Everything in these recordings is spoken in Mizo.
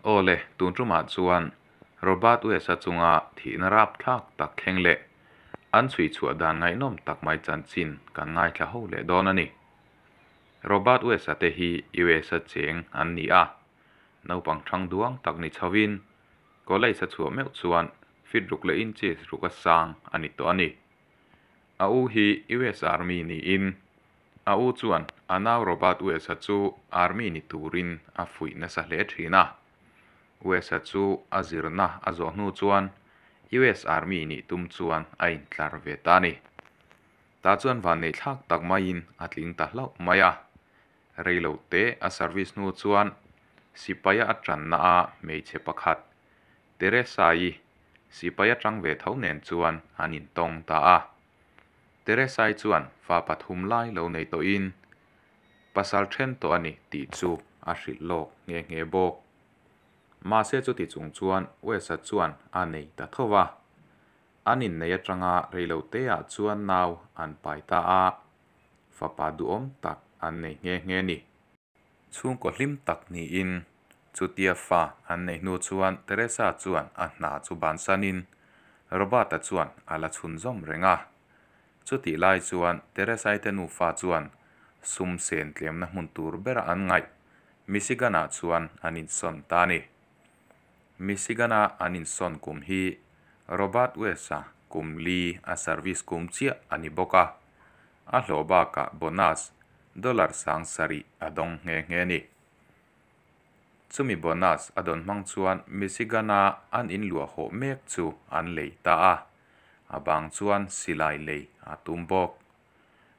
Aw le, tun tumah chuan Robert West-a chunga thihna rapthlak tak thleng leh an chhui chhuah dan ngaihnawm tak mai chanchin kan ngaithla ho leh dawn a ni. Robert West-a te hi US-a cheng an ni a, naupang thang duang tak ni chhovin college a chhuah meuh chuan feet ruk leh inches ruk a sang a ni tawh a ni. A u hi US Army niin a u chuan a nau Robert West-a chu Army ni turin a fuih nasa hle thin a. West-a chu a zirna a zawh hnu chuan US Army nih tum chuan a intlar ve ta a ni. Tah chuan vanneih thlak tak maiin a tling ta hlauh mai a. Reilo te a service hnu chuan sipaia a tanna a hmeichhe pakhat Teresa-i sipai atang ve tho nen chuan an intawng ta a. Teresa-i chuan fa pathum lai lo nei tawhin pasal then tawh a ni tih chu a hrilh lawk nghe nghe bawk. Mahse chuti chung chuan Wes-a chuan a nei ta tho va. An innei atanga reiloteah chuan nau an pai ta a, fapa duhawm tak an nei nghe nghe a ni. Chhungkaw hlim tak niin chutia fa an neih hnu chuan Teresa chuan a hna chu bansanin Robert-a chuan a la chhunzawm reng a. Chutih lai chuan Teresa-i te nufa chuan sum sen tlemna hmun tur bera an ngaih Michigan-ah chuan an insawn ta a ni. Michigan-a an insawn kum hi Robert West-a kum li a service kum chiah a ni bawk a. A hlawh bakah bonus dollar 7000 a dawng nghe nghe a ni. Chumi bonus a dawn hmang chuan Michigan-a an inluah hawh mek chu an lei ta a, a bang chuan silai lei a tum bawk.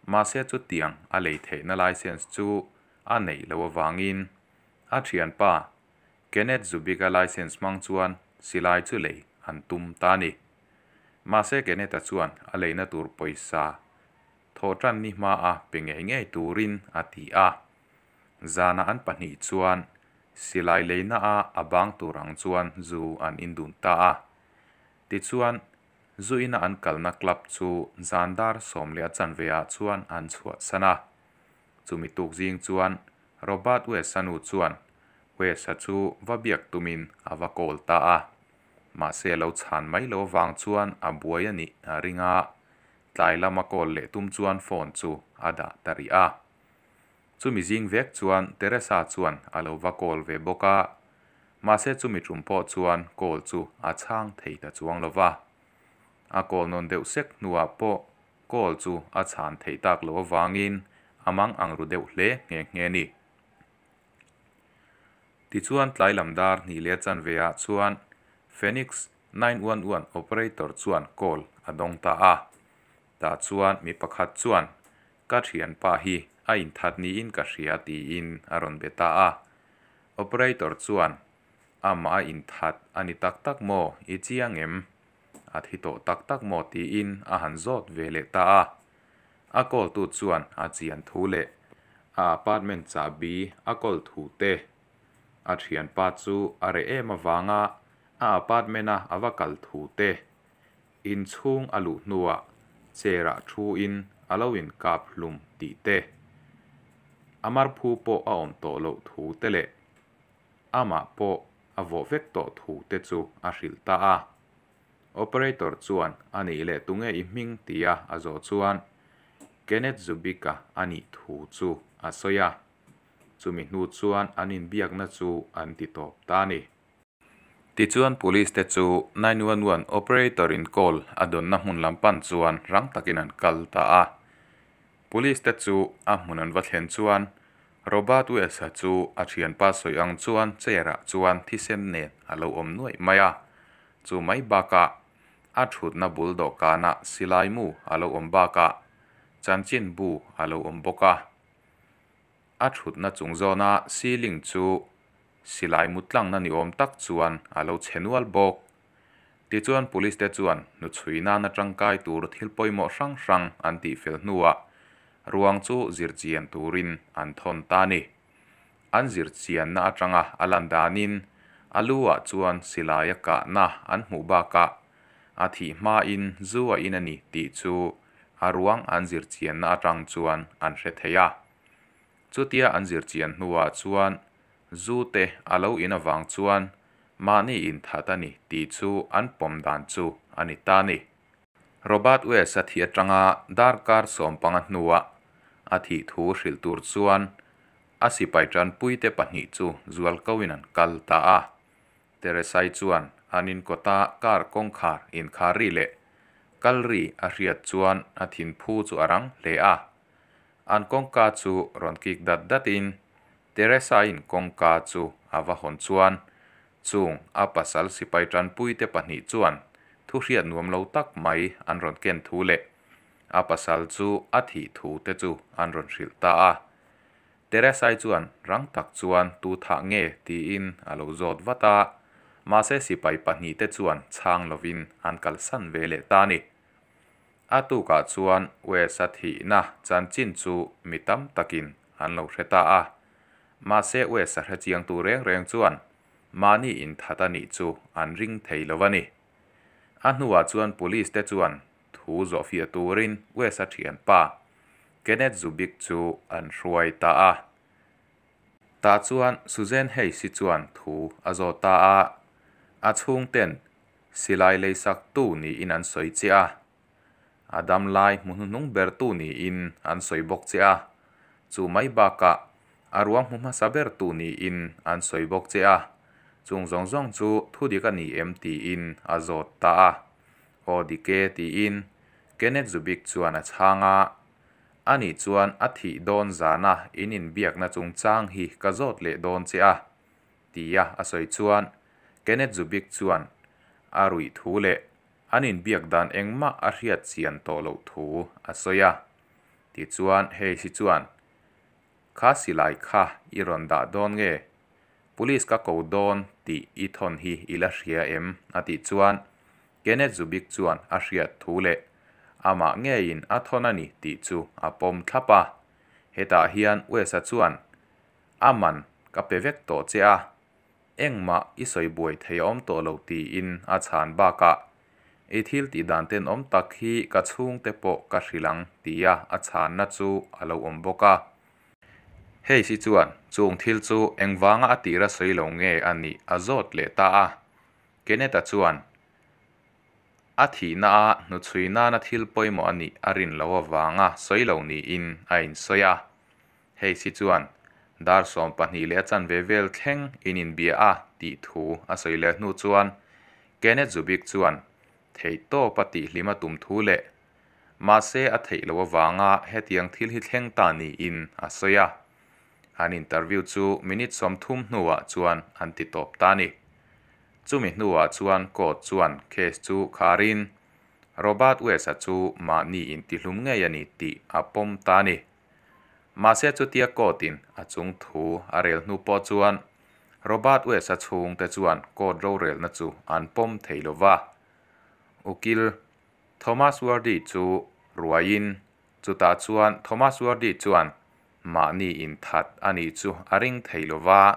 Mahse chutiang a lei theihna license chu a neih loh avangin a thianpa Kenneth Zubik-a license hmang chuan silai chu lei an tum ta a ni. Mahse Kenneth-a chuan a leina tur pawisa thawhtan ni hmaa pe ngei ngei turin a ti a. Zana an pahnih chuan silai leina a a bang tur ang chuan zu an indun ta a. Tichuan, zu ina an kalna club chu zan dar sawm leh a chanve ah chuan an chhuahsan a. Chumi tuk zing chuan Robert West-a nu chuan West-a chu va biak tumin a va call ta a. Mahse a lo chhan mai lo avang chuan a buai a nih a ring a, tlai lama call leh tum chuan phone chu a dah ta rih a. Chumi zing vek chuan Teresa chuan a lo va call ve bawk a, mahse chumi tum pawh chuan call chu a chhang thei ta chuang lo va. A call nawn deuh sek hnuah pawh call chu a chhan theih tak loh avangin a mang ang ru deuh hle nghe nghe a ni. Tichuan tlai lam dar hnih leh a chanve ah chuan Phoenix 911 operator chuan call a dawng ta a. Tah chuan mi pakhat chuan ka thianpa hi a inthat niin ka hria tiin a rawn be ta a. Operator chuan amah a inthat a ni tak tak maw i chiang em? A thi tawh tak tak maw tiin a han zawt ve leh ta a. A call tu chuan a chian thu leh a apartment chahbi a call thu te. A thianpa chu a reh em avanga a apartment a a va kal thu te. Inchhung a luh hnuah chair ah thu in a lo inkap hlum tih te. A marphu pawh a awm tawh loh thu te leh amah pawh a vawh vek tawh thu te chu a hrilh ta a. Operator chuan a nih leh tunge i hming tia a zawh chuan Kenneth Zubik-a a nih thu chu a sawi a. Chumi hnu chuan an inbiakna chu an ti tawp ta a ni. Tichuan police te chu 911 operator in call a dawnna hmun lam pan chuan rang takin an kal ta a. Police te chu a hmun an va thlen chuan Robert West-a chu a thianpa sawi ang chuan chair ah chuan thisen nen a lo awm nuaih mai a. Chu mai bakah a thutna bul dawhkanah silai mu a lo awm bakah chanchin bu a lo awm bawk a. A thutna chung zawna ceiling chu silai mu tlangna ni awm tak chuan a lo chhe nual bawk. Tichuan police te chuan hnuchhui nana tangkai tur thil pawimawh hrang hrang an tihfel hnuah ruang chu zirchian turin an thawn ta a ni. An zirchianna atanga a lan danin a lu ah chuan silai a kahna an hmuh bakah a thih hmain zu a in a ni tih chu a ruang an zirchianna atang chuan an hre thei a. Chutia an zirchian hnuah chuan Zu te a lo in avang chuan mahni inthat a ni tih chu an pawm dan chu a ni ta a ni. Robert West-a thih atanga darkar sawmpanga hnuah a thih thu hrilh tur chuan a sipai tanpuite pahnih chu zualkoin an kal ta a. Teresai chuan an in kawta car kawngkhar inkhar ri leh kal ri a hriat chuan a thinphu chu a rang hle a. An kawngka chu rawn kik dat datin Teresa-i'n kawngka chu a va hawn chuan chung a pasal sipai tanpuite pahnih chuan thu hriat nuam lo tak mai an rawn ken thu leh a pasal chu a thih thu te chu an rawn hrilh ta a. Teresai chuan rang tak chuan tu thah nge tiin a lo zawt vat a, mahse sipai pahnihte chuan chhang lovin an kalsan ve leh ta a ni. A tukah chuan Wes-a thihna chanchin chu mi tam takin an lo hre ta a, mahse Wes-a hrechiangtu reng reng chuan mahni inthat a nih chu an ring thei lo a ni. A hnuah chuan police te chuan thu zawhfiah turin Wes-a thianpa Kenneth Zubik chu an hruai ta a. Tah chuan Suzanne Hayes-i chuan thu a zawt ta a, a chhungten silai leisaktu niin an sawi che a, a damlai hmu hnuhnung bertu niin an sawi bawk che a, chu mai bakah a ruang hmu hmasa bertu niin an sawi bawk che a, chung zawng zawng chu thu dik a ni em tiin a zawt ta a. Aw dik e tiin Kenneth Zubik chuan a chhang a, Ani chuan a thih dawn zana in inbiakna chungchang hi ka zawt leh dawn che a, tia a sawi chuan Kenneth Zubik chuan a ruih thu leh an inbiak dan engmah a hriat chian tawh loh thu a sawi a. Tichuan hei hi chuan Kha silai kha i rawn dah dawn nge? Police ka ko dawn tih i thawn hi i la hria em? a tih chuan Kenneth Zubik chuan a hriat thu leh amah ngeiin a thawn a ni tih chu a pawm thlap a. Hetah hian Wes-a chuan a man ka pe vek tawh che a, Engmah i sawi buai thei a awm tawh lo tiin a chhan bakah i thil tih dan tenawm tak hi ka chhungte pawh ka hrilh ang tia a chhanna chu a lo awm bawk a. Hei si chuan chung thil chu engvanga a tira sawi lo nge a nih a zawt leh ta a. Kenneth-a chuan a thihna a hnuchhui nana thil pawimawh a nih a rin loh avanga sawi lo niin a insawi a. Hei si chuan dar 12 leh a chanve vel thleng in inbia a tih thu a sawi leh hnu chuan Kenneth Zubik chuan theihtawp a tihhlim a tum thu leh mahse a theih loh avanga hetiang thil hi thleng ta niin a sawi a. An interview chu minute 30 hnuah chuan an ti tawp ta a ni. Chumi hnuah chuan court chuan case chu kharin Robert West-a chu mahni intihlum ngei a ni tih a pawm ta a ni. Mahse chutia court-in a chung thu a rel hnu pawh chuan Robert West-a chhungte chuan court rorelna chu an pawm thei lo va. Ukil Thomas Wardy chu ruaiin chutah chuan Thomas Wardy chuan mahni inthat a nih chu a ring thei lo va.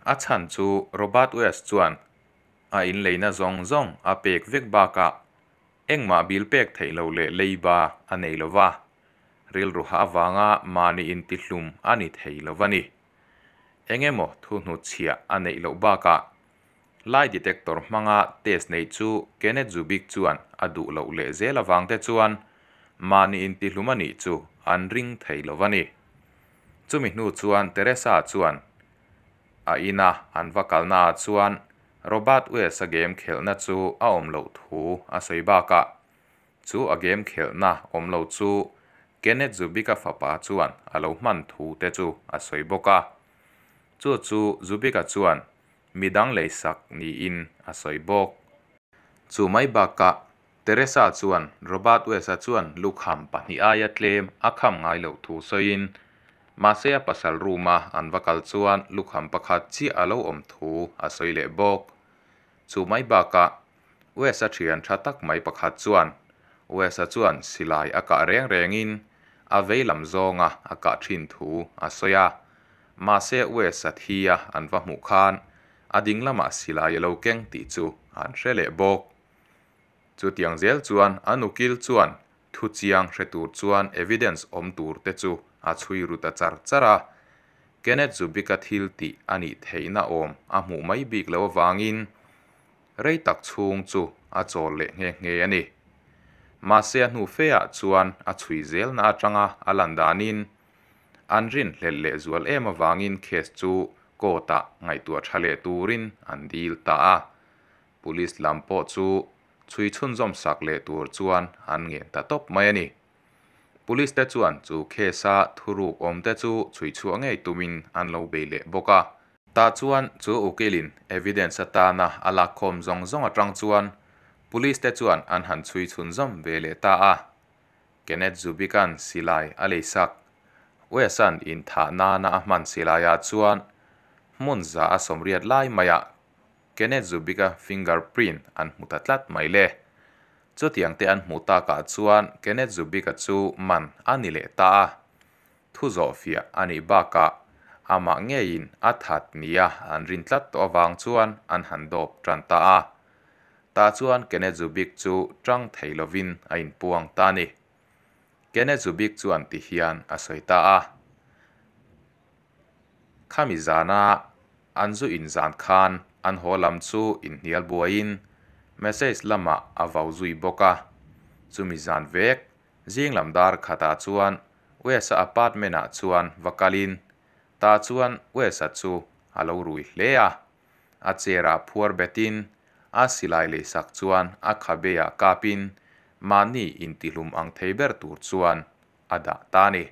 A chhan chu Robert West chuan a inleina zawng zawng a pek vek bakah Engmah bil pek theih loh leh leiba a nei lo va, rilru hah avanga mahni intihlum a ni thei lo va ni. Eng emaw thu hnutchhiah a neih loh bakah lie detector hmanga test neih chu Kenneth Zubik chuan a duh loh leh zel avang te chuan mahni intihlum a nih chu an ring thei lo va ni. Chumi hnu chuan Teresa chuan a ina an va kalnaah chuan Robert West-a game khelhna chu a awm loh thu a sawi bakah chu a game khelhna awm lo chu Kenneth Zubik-a fapa chuan a lo hman thu te chu a sawi bawk a. Chu chu Zubik-a chuan midang leisak niin a sawi bawk. Chu mai bakah Teresa chuan Robert West-a chuan lukham pahnih aia tlem a kham ngai loh thu sawiin, mahse a pasal room-a an va kal chuan lukham pakhat chiah a lo awm thu a sawi leh bawk. Chu mai bakah West-a thian tha tak mai pakhat chuan West-a chuan silai a kah reng rengin a vei lam zawnga a kah thin thu a sawi a, mahse West-a thi a an va hmuh khan a ding lamah silai a lo keng tih chu an hre leh bawk. Chutiang zel chuan an ukil chuan thu chiang hre tur chuan evidence awm tur te chu a chhui ru ta char char a. Kenneth Zubik-a thil tih a nih theihna awm a hmuh mai bik loh avangin rei tak chhung chu a chawl leh nghe nghe a ni. Mahse a hnu fe ah chuan a chhui zelna atanga a lan danin an rinhlelh leh zual em avangin case chu court ah ngaihtuah tha leh turin an dil ta a. Police lam pawh chu chhui chhunzawm sak leh tur chuan an ngen ta tawp mai a ni. Police te chuan chu case a thuruk awm te chu chhui chhuah ngei tumin an lo bei leh bawk a. Tah chuan chu ukilin evidence atana a lakkhawm zawng zawng atang chuan Police te chuan an han chhui chhunzawm ve leh ta a. Kenneth Zubik-a'n silai a leisak. Wes-a'n inthah nana a hman silaiah chuan hmun za a sawmriat lai maiah Kenneth Zubik-a finger print an hmu ta tlat mai le. Chutiang te an hmuh takah chuan Kenneth Zubik-a chu man a ni leh ta a. Thu zawhfiah a nih bakah amah ngeiin a that nia an rin tlat tawh avang chuan an han dawp tan ta a. Tah chuan Kenneth Zubik chu tang thei lovin a inpuang ta a ni. Kenneth Zubik chuan ti hian a sawi ta a, Khami zana an zu inzan khan an haw lam chu inhnial buaiin message lamah a vau zui bawk a. Chumi zan vek zing lam dar khatah chuan Wes-a apartment-ah chuan va kalin tah chuan Wes-a chu a lo rui hle a. A chair-ah phuar betin a silai leisak chuan a khabe-ah kapin mahni intihlum ang thei ber tur chuan a dah ta a ni.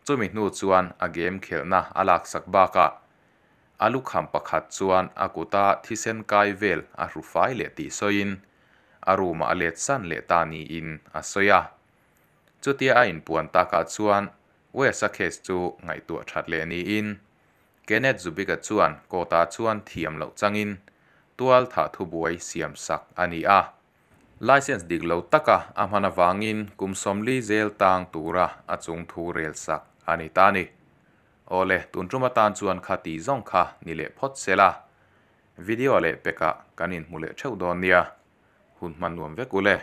Chumi hnu chuan a game khelhna a laksak bakah a lukham pakhat chuan a kuta thisen kai vel a hru fai leh tih sawiin a room-ah a let san leh ta niin a sawi a. Chutia a inpuan takah chuan Wes-a case chu ngaihtuah that leh niin Kenneth Zubik-a chuan court-ah chuan thiam loh changin tual thah thubuai siam sak a ni a. Licence dik lo taka a hman avangin kum 40 zel tang tura a chung thu rel sak a ni ta a ni. Awle, tun tum atan chuan kha tih zawng kha ni leh phawt se la. Video leh pekah kan inhmu leh theuh dawn nia. Hun hman nuam vek u le.